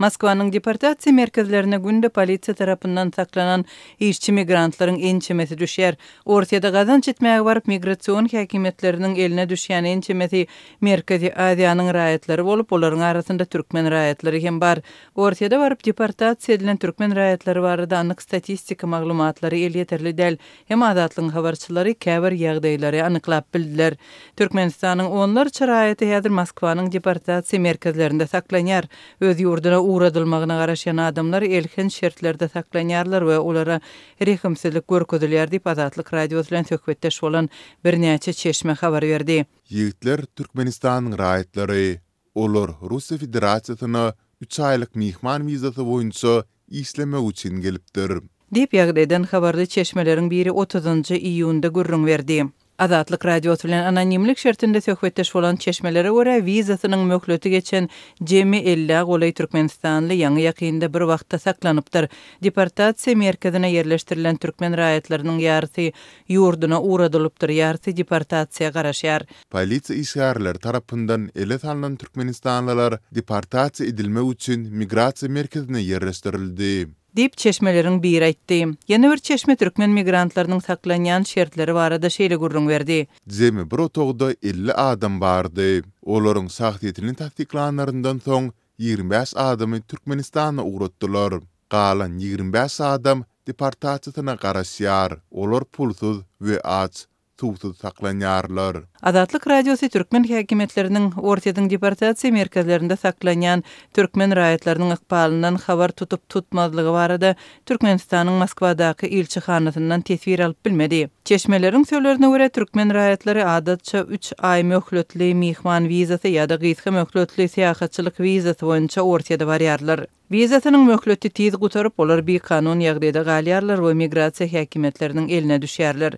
Moskwanyň deportasiýa merkezlerine günde polisiýa tarapyndan saklanan işçi migrantlaryň ençemesi düşýär. Orsýede gazanç etmäge baryp migrasion häkimiýetleriniň eline düşýän ençemesi Merkezi Aziýanyň raýatlary bolup, olaryň arasynda türkmen raýatlary hem bar. Orsýede baryp deportasiýa edilen türkmen raýatlary barada anyk statistika maglumatlary elýeterli däl. Hem Azatlygyň habarçylary käbir ýagdaýlary anyklap bildiler. Türkmenistanyň onlarça raýaty häzir Moskwanyň deportasiýa merkezlerinde saklanýar. Öz ýurduna ugradylmagyna garaşýan adamlar elhenç şertlerde saklanýarlar we olara rehimsizlik görkezilýär diýip, Azatlyk Radiosy bilen söhbetdeş bolan birnäçe çeşme habar berdi. Ýigitler Türkmenistanyň raýatlary. Olar Russiýa Federasiýasyna üç aýlyk myhman wizasy boýunça işlemek üçin gelipdir. Diýip, ýagdaýdan habarly çeşmeleriň biri otuzynjy iýunda gürrüň berdi. Azatlyk Radiosy bilen anonimlik şertinde söhbetdeş bolan çeşmelere görä, wizasynyň möhleti geçen jemi ellä golaý türkmenistanly ýaňy-ýakynda bir wagtda saklanypdyr. Deportasiýa merkezine ýerleşdirilen türkmen raýatlarynyň ýarysy ýurduna ugradylypdyr, ýarysy deportasiýa garaşýar. Polisiýa işgärleri tarapyndan ele salnan türkmenistanlylar deportasiýa edilmek üçin migrasiýa merkezine ýerleşdirildi. Diýip, çeşmeleriň biri aýtdy. Ýene bir çeşme türkmen migrantlarynyň saklanýan şertleri barada şeýle gürrüň berdi. Jemi bir otagda 50 adam bardy. Olaryň şahsyýetini tassyklanlaryndan soň, 25 adamy Türkmenistana ugratdylar. Galan 25 adam deportasiýasyna garaşýar. Olar pulsuz we aç. suwsuz saklanýarlar. Azatlyk Radiosy türkmen häkimiýetleriniň Orsýetiň deportasiýa merkezlerinde saklanýan türkmen raýatlarynyň ykbalyndan habar tutup-tutmazlygy barada Türkmenistanyň Moskwadaky ilçihanasyndan teswir alyp bilmedi. Çeşmeleriň sözlerine görä, türkmen raýatlary adatça üç aý möhletli myhman wizasy ýa-da gysga möhletli syýahatçylyk wizasy boýunça Orsýete barýarlar. Wizasynyň möhleti tiz gutaryp, olar bikanun ýagdaýda galýarlar we migrasiýa häkimiýetleriniň eline düşýärler.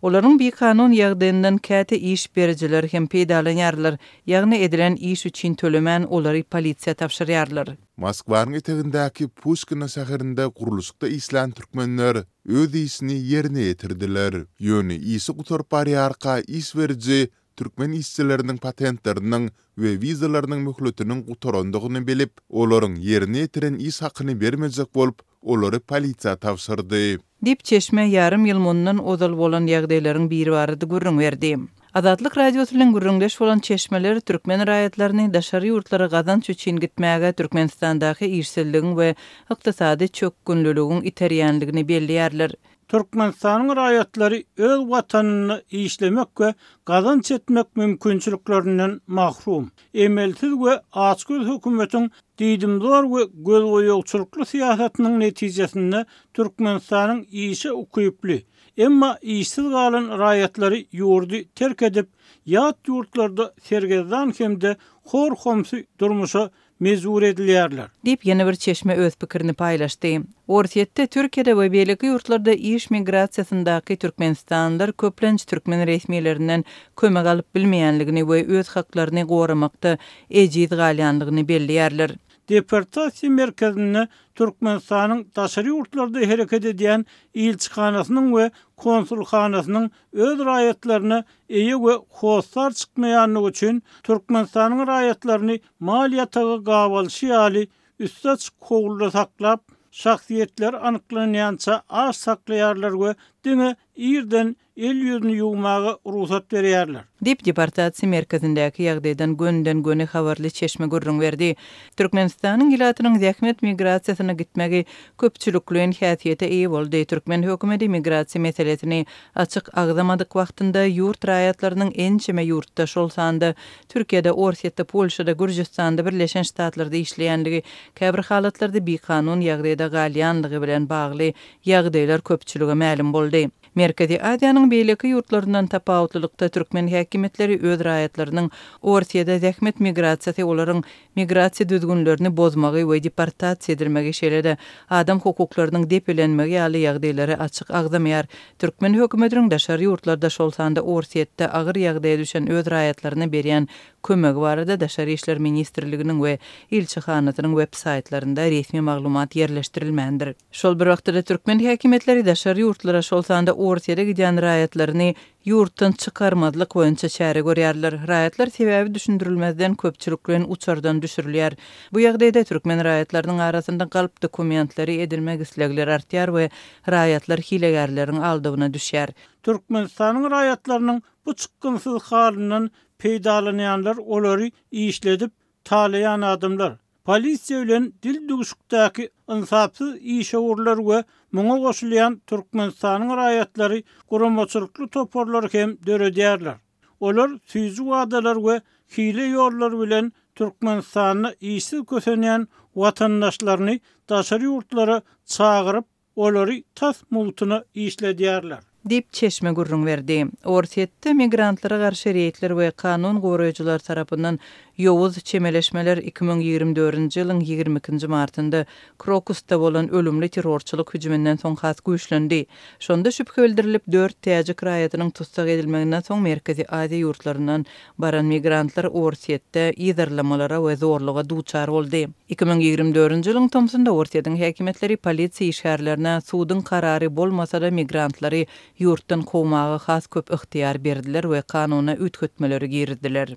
Olaryň bikanun ýagdaýyndan käte iş berijiler hem peýdalanýarlar, ýagny edilen iş üçin tölemän, olary polisiýa tabşyrýarlar. Moskwanyň etegindäki Puşkino şäherinde gurluşykda işlän türkmenler öz işini ýerine ýetirdiler. Ýöne işi gutaryp barýarka iş beriji türkmen işçileriniň patentleriniň we wizalarynyň möhletiniň gutarandygyny bilip, olaryň ýerine ýetiren iş hakyny bermejek bolup, olary polisiýa tabşyrdy. Diýip, çeşme ýarym ýyl mundan ozal bolan ýagdaýlaryň biri barada gürrüň berdi. Azatlyk Radiosy bilen gürrüňdeş bolan çeşmeler türkmen raýatlaryny daşary ýurtlara gazanç üçin gitmäge Türkmenistandaky işsizligiň we ykdysady çökgünliligiň iterýänligini belleýärler. Türkmenistanyň raýatlary öz Watanynda işlemek we gazanç etmek mümkinçiliklerinden mahrum. Emelsiz we açgöz hökümetiň diýdimzor we gözboýagçylykly syýasatynyň netijesinde Türkmenistanyň işe ukyply, emma işsiz galan raýatlary ýurdy terk edip, ýat ýurtlarda sergezdan hem-de hor-homsy durmuşa mejbur edilýärler. Diýip, ýene bir çeşme öz pikirini paýlaşdy. Orsýetde, Türkiýede we beýleki ýurtlarda iş migrasiýasyndaky türkmenistanlylar köplenç türkmen resmilerinden kömek alyp bilmeýänligini we öz haklaryny goramakda ejiz galýanlygyny belleýärler. Deportasiýa merkezinde Türkmenistanyň daşary ýurtlarda hereket edýän ilçihanasynyň we konsulhanasynyň öz raýatlaryna eýe we hossar çykmaýanlygy üçin Türkmenistanyň raýatlaryny mal ýatagy gabalyşy ýaly üsti açyk howluda saklap, şahsyýetleri anyklanýança aç saklaýarlar we diňe irden el-ýüzüni ýuwmaga rugsat berýärler. Diýip, deportasiýa merkezindäki ýagdaýdan gönüden-göni habarly çeşme gürrüň berdi. Türkmenistanyň ilatynyň zähmet migrasiýasyna gitmegi köpçülikleýin häsiýete eýe boldy. Türkmen hökümeti migrasiýa meselesini açyk agzamadyk wagtynda ýurt raýatlarynyň ençeme ýurtda, şol sanda Türkiýede, Orsýetde, Polşada, Gürjüstanda, Birleşen Ştatlarda işleýänligi, käbir halatlarda bikanun ýagdaýda galýanlygy bilen bagly ýagdaýlar köpçülige mälim boldy. Merkezi Aziýanyň beýleki ýurtlaryndan tapawutlylykda türkmen häkimiýetleri öz raýatlarynyň Orsýede zähmet migrasiýasy olaryň migrasiýa düzgünlerini bozmagy we deportasiýa edilmegi, şeýle-de adam hukuklarynyň depelenmegi ýaly ýagdaýlary açyk agzamaýar. Türkmen hökümetiniň daşary ýurtlarda, şol sanda Orsýetde agyr ýagdaýa düşen öz raýatlaryna berýän kömegi barada Daşary işler ministrliginiň we ilçihanasynyň web saýtlarynda resmi maglumat ýerleşdirilmändir. Şol bir wagtda-da türkmen häkimiýetleri daşary ýurtlara, şol. şol sanda Orsýete gidýän raýatlaryny ýurtdan çykarmazlyk boýunça çäre görýärler. Raýatlar sebäbi düşündirilmezden köpçülikleýin uçardan düşürilýär. Bu ýagdaýda türkmen raýatlarynyň arasynda galp dokumentleri edinmek islegleri artýar we raýatlar hilegärleriň aldawyna düşýär. Türkmenistanyň raýatlarynyň bu çykgynsyz halyndan peýdalanýanlar olary işledip, talaýan adamlar. Polisiýa bilen dil düwşükdäki ynsapsyz işewürler we muňa goşulýan Türkmenistanyň raýatlary guramaçylykly toparlary hem döredýärler. Olar süýji wadalar we hile ýollary bilen Türkmenistanda işsiz kösenýän watandaşlaryny daşary ýurtlara çagyryp, Olary tas mugtuna işledýärler. Diýip, çeşme gürrüň berdi. Orsýetde migrantlara garşy reýdler we kanun goraýjylar tarapyndan ýowuz çemeleşmeler 2024-nji ýylyň ýigrimi ikinji martynda Krokusda bolan ölümli terrorçylyk hüjüminden soň has güýçlendi. Şonda şübhe bildirilip, dört täjik raýatynyň tussag edilmeginden soň Merkezi Aziýa ýurtlaryndan baran migrantlar Orsýetde yzarlamalara we zorluga duçar boldy. 2024-nji ýylyň tomsunda Orsýetiň häkimiýetleri polisiýa işgärlerine suduň karary bolmasa-da migrantlary ýurtdan kowmaga has köp ygtyýar berdiler we kanuna üýtgetmeleri girizdiler.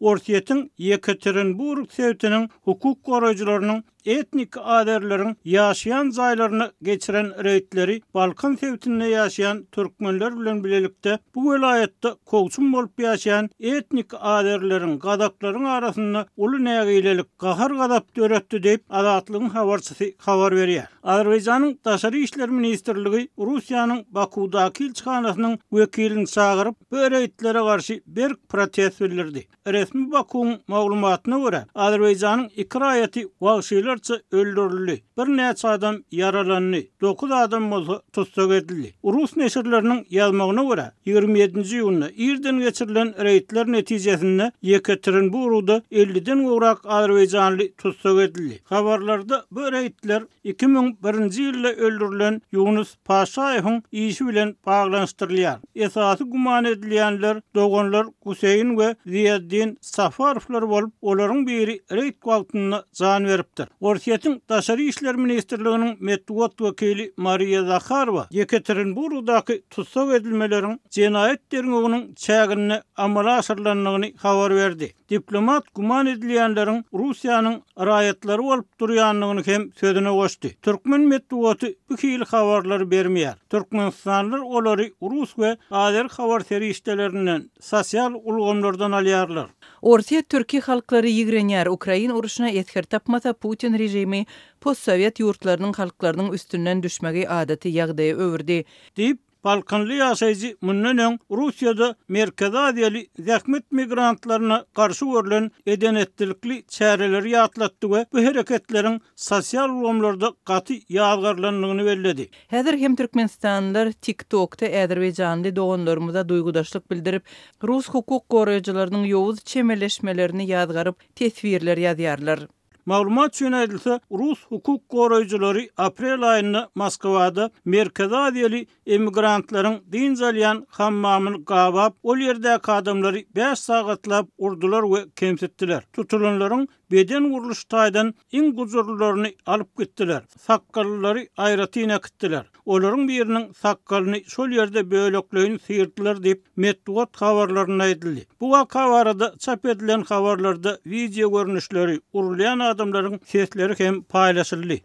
Orsýetiň Ýekaterinburg sebitiniň hukuk goraýjylarynyň etnik azerileriň ýaşaýan jaýlaryna geçiren reýdleri Balkan sebitinde ýaşaýan türkmenler bilen bilelikde bu welaýatda kowçum bolup ýaşaýan etnik azerileriň, gazaklaryň arasynda uly nägilelik, gahar-gazap döretdi diýip, Azatlygyň habarçysy habar berýär. Azerbaýjanyň Daşary işler ministrligi Russiýanyň Bakuwdaky ilçihanasynyň wekilini çagyryp, bu reýdlere garşy berk protest bildirdi. Resmi Bakuwyň maglumatyna görä, Azerbaýjanyň iki raýaty wagşylarça öldürildi, birnäçe adam ýaralandy, dokuz adam bolsa tussag edildi. Rus neşirleriniň ýazmagyna görä, ýigrimi ýedinji iýunda irden geçirilen reýdler netijesinde Ýekaterinburgda elliden gowrak azerbaýjanly tussag edildi. Habarlarda bu reýdler 2001-nji ýylda öldürilen Ýunus Paşaýewiň işi bilen baglanyşdyrylýar. Esasy güman edilýänler doganlar Guseýn we Ziýaddin Safarowlar bolup, olaryň biri reýd wagtynda jan beripdir. Orsýetiň Daşary işler ministrliginiň metbugat wekili Mariýa Zaharowa Ýekaterinburgdaky tussag edilmeleriň jenaýat derňewiniň çäginde amala aşyrylandygyny habar berdi. Diplomat güman edilýänleriň Russiýanyň raýatlary bolup durýandygyny hem sözüne goşdy. Türkmen metbugaty bu hili habarlary bermeýär. Türkmenistanlylar olary rus we azeri habar serişdelerinden, sosial ulgamlardan alýarlar. Orsýet türki halklary ýigrenýär, Ukrain urşuna esger tapmasa, Putin režimi postsowet ýurtlarynyň halklarynyň üstünden düşmegi adaty ýagdaýa öwürdi. Diýip, Balkanly ýaşaýjy mundan öň Russiýada Merkezi Aziýaly zähmet migrantlaryna garşy görlen eden-etdilikli çäreleri ýatlatdy we bu hereketleriň sosial ulgamlarda gaty ýazgarylandygyny belledi. Häzir hem türkmenistanlylar TikTokda azerbaýjanly doganlarymyza duýgudaşlyk bildirip, rus hukuk goraýjylarynyň ýowuz çemeleşmelerini ýazgaryp, teswirler ýazýarlar. Maglumat üçin aýdylsa, rus hukuk goraýjylary aprel aýynda Moskwada Merkezi Aziýaly emigrantlaryň dynç alýan hammamyny gabap, ol ýerdäki adamlary bäş sagatlap urdular we kemsitdiler. Tutulanlaryň beden gurluşy taýdan iň gujurlylaryny alyp gitdiler, sakgallylary aýratyn äkitdiler. Olaryň biriniň sakgalyny şol ýerde bölekleýin syrdylar diýip, metbugat habarlarynda aýdyldy. Bu waka barada çap edilen habarlarda wideo görnüşleri, urulýan adamlaryň sesleri hem paýlaşyldy.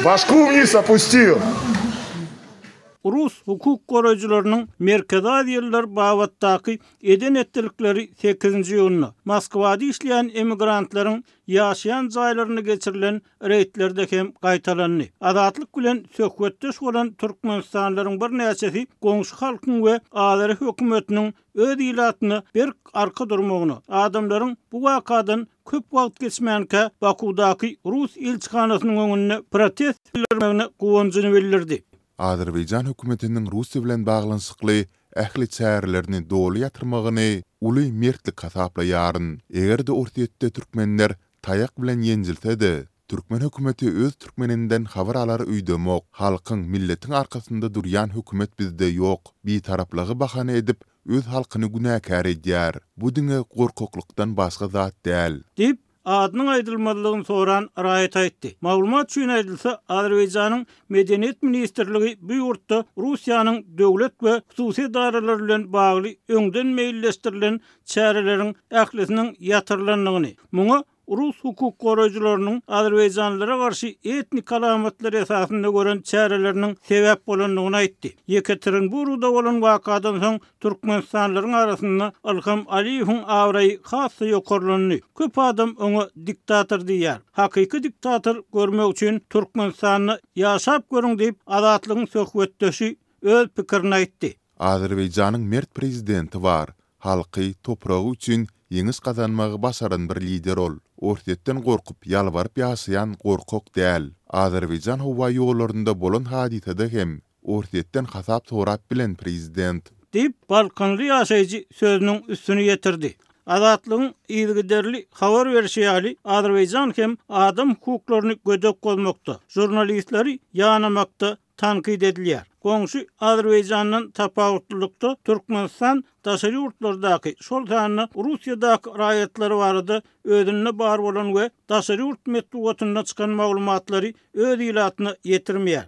Başku wniz opustil! Rus hukuk goraýjylarynyň Merkezi Aziýalylar babatdaky eden-etdilikleri sekizinji iýunda, Moskwada işleýän emigrantlaryň ýaşaýan jaýlarynda geçirilen reýdlerde hem gaýtalandy. Azatlyk bilen söhbetdeş bolan türkmenistanlylaryň birnäçesi goňşy halkyň we azeri hökümetiniň öz ilatyna berk arka durmagyna, adamlaryň bu wakadan köp wagt geçmänkä Bakuwdaky rus ilçihanasynyň öňünde protest bildirmegine guwanjyny bildirdi. Azerbaýjan hökümetiniň Russiýa bilen baglanyşykly ähli çärelerini doly ýatyrmagyny uly mertlik hasaplaýaryn. Eger-de Orsýetde türkmenler taýak bilen ýenjilse-de, Türkmen hökümeti öz türkmeninden habar alar öýdemok. Halkyň, milletiň arkasynda durýan hökümet bizde ýok. Bitaraplygy bahana edip, öz halkyny günäkär edýär. Bu diňe gorkaklykdan başga zat däl. Diýip, adynyň aýdylmazlygyny soran raýat aýtdy. Maglumat üçin aýdylsa, Azerbaýjanyň Medeniýet ministrligi bu ýurtda Russiýanyň döwlet we hususy edaralary bilen bagly öňden meýilleşdirilen çäreleriň ählisiniň ýatyrylandygyny, muňa rus hukuk goraýjylarynyň azerbaýjanlylara garşy etnik alamatlar esasynda gören çäreleriniň sebäp bolandygyny aýtdy. Ýekaterinburgda bolan wakadan soň türkmenistanlylaryň arasynda Ylham Aliýewiň abraýy has-da ýokarlandy. Köp adam oňa diktator diýýär. Hakyky diktator görmek üçin Türkmenistanda ýaşap görüň diýip, Azatlygyň söhbetdeşi öz pikirini aýtdy. Azerbaýjanyň mert prezidenti bar. Halky, topragy üçin ýeňiş gazanmagy başaran bir lider ol. Orsýetden gorkup, ýalbaryp ýaşaýan gorkak däl. Azerbaýjan howa ýollarynda bolan hadysada hem Orsýetden hasap sorap bilen prezident. Diýip, balkanly ýaşaýjy sözüniň üstüni ýetirdi. Azatlygyň yzygiderli habar berşi ýaly, Azerbaýjan hem adam hukuklaryny gödek bozmakda, žurnalistleri ýanamakda tankyt edilýär. Goňşy Azerbaýjandan tapawutlylykda, Türkmenistan daşary ýurtlardaky, şol sanda Russiýadaky raýatlary barada özünde bar bolan we daşary ýurt metbugatynda çykan maglumatlary öz ilatyna ýetirmeýär.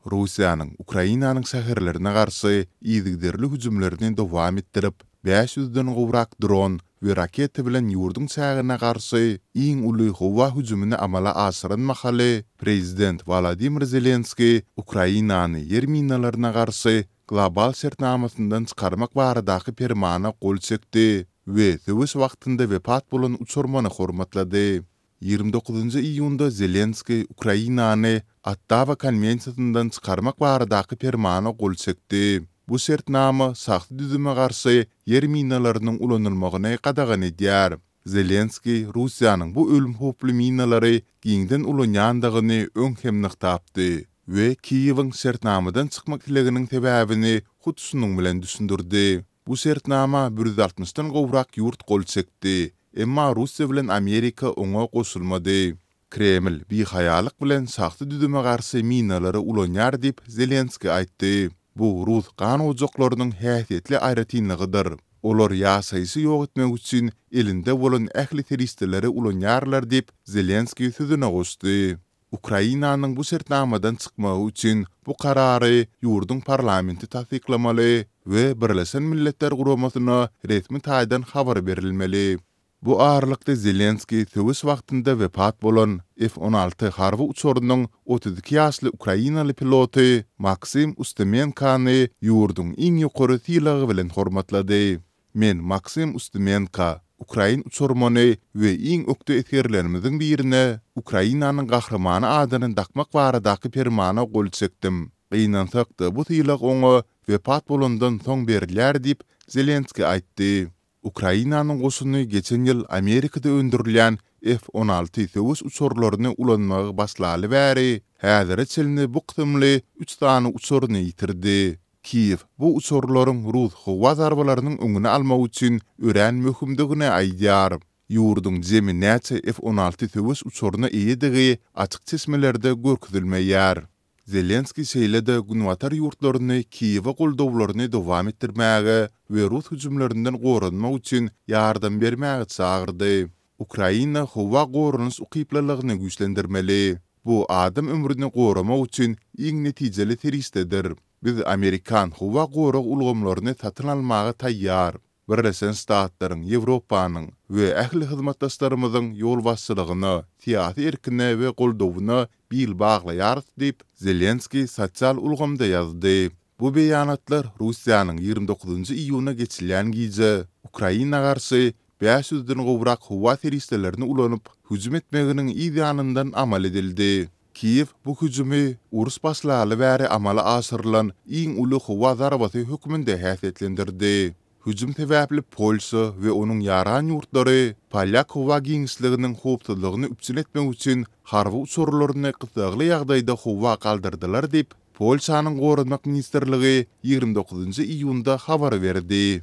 Russiýanyň Ukrainanyň şäherlerine garşy yzygiderli hüjümlerini dowam etdirip, bäş ýüzden gowrak dron we raketa bilen ýurduň çägine garşy iň uly howa hüjümini amala aşyran mahaly, prezident Wolodymyr Zelenskiý Ukrainany ýer minalaryna garşy global şertnamasyndan çykarmak baradaky permana gol çekdi we söweş wagtynda wepat bolan uçarmany hormatlady. 29 iýunda Zelenskiý Ukrainany Ottawa konwensiýasyndan çykarmak baradaky permana gol çekdi. Bu şertnama şahsy düzüme garşy ýer minalarynyň ulanylmagyny gadagan edýär. Zelenskiý Russiýanyň bu ölüm howply minalary giňden ulanýandygyny öň hem nygtapdy we Kiýewiň şertnamadan çykmak isleginiň sebäbini hut şunuň bilen düşündirdi. Bu şertnama bir ýüz altmyşdan gowrak ýurt gol çekdi, emma Russiýa bilen Amerika oňa goşulmady. Kreml bihaýalyk bilen şahsy düzüme garşy minalary ulanýar diýip, Zelenskiý aýtdy. Bu rus gan ojaklarynyň häsiýetli aýratynlygydyr. Olar ýaşaýşy ýok etmek üçin elinde bolan ähli serişdeleri ulanýarlar diýip, Zelenskiý sözüne goşdy. Ukrainanyň bu şertnamadan çykmagy üçin bu karary ýurduň parlamenti tassyklamaly we Birleşen Milletler Guramasyna resmi taýdan habar berilmeli. Bu aralykda Zelenskiý söweş wagtynda wepat bolan F-on alty harby uçarynyň 32 ýaşly ukrainaly piloty Maksym Ustymenkony ýurduň iň ýokary sylagy bilen hormatlady. Men Maksym Ustymenko, ukrain uçarmany we iň ökde esgerlerimiziň birine Ukrainanyň Gahrymany adyny dakmak baradaky permana gol çekdim. Gynansak-da, bu sylag oňa wepat bolandan soň berilýär diýip, Zelenskiý aýtdy. Ukrainanyň goşuny geçen ýyl Amerikada öndürilýän F-on alty söweş uçarlaryny ulanmagy başlaly bäri, häzire çenli bu kysymly üç sany uçaryny ýitirdi. Kiýew bu uçarlaryň rus howa zarbalarynyň öňüni almak üçin örän möhümdigini aýdýar. Ýurduň jemi näçe F-on alty söweş uçaryna eýedigi açyk çeşmelerde görkezilmeýär. Zelenskiý şeýle-de günbatar ýurtlaryny Kiýewe goldawlaryny dowam etdirmäge we rus hüjümlerinden goranmak üçin ýardam bermäge çagyrdy. Ukraina howa goranyş ukyplylygyny güýçlendirmeli. Bu adam ömrüni goramak üçin iň netijeli serişdedir. Biz amerikan howa gorag ulgamlaryny satyn almaga taýýar. Birleşen Ştatlaryň, Ýewropanyň we ähli hyzmatdaşlarymyzyň ýolbaşçylygyna, syýasy erkine we goldawyna bil baglaýarys diýip, Zelenskiý sosial ulgamda ýazdy. Bu beýanatlar Russiýanyň 29 iýuna geçilýän gije Ukraina garşy bäş ýüzden gowrak howa serişdelerini ulanyp, hüjüm etmeginiň yz ýanyndan amal edildi. Kiýew bu hüjümi uruş başlaly bäri amala aşyrylan iň uly howa zarbasy hökmünde häsiýetlendirdi. Hüjüm sebäpli Polşa we onuň ýaran ýurtlary polýak howa giňişliginiň howpsuzlygyny üpjün etmek üçin harby uçarlaryny gyssagly ýagdaýda howa galdyrdylar diýip, Polşanyň Goranmak ministrligi 29 iýunda habar berdi.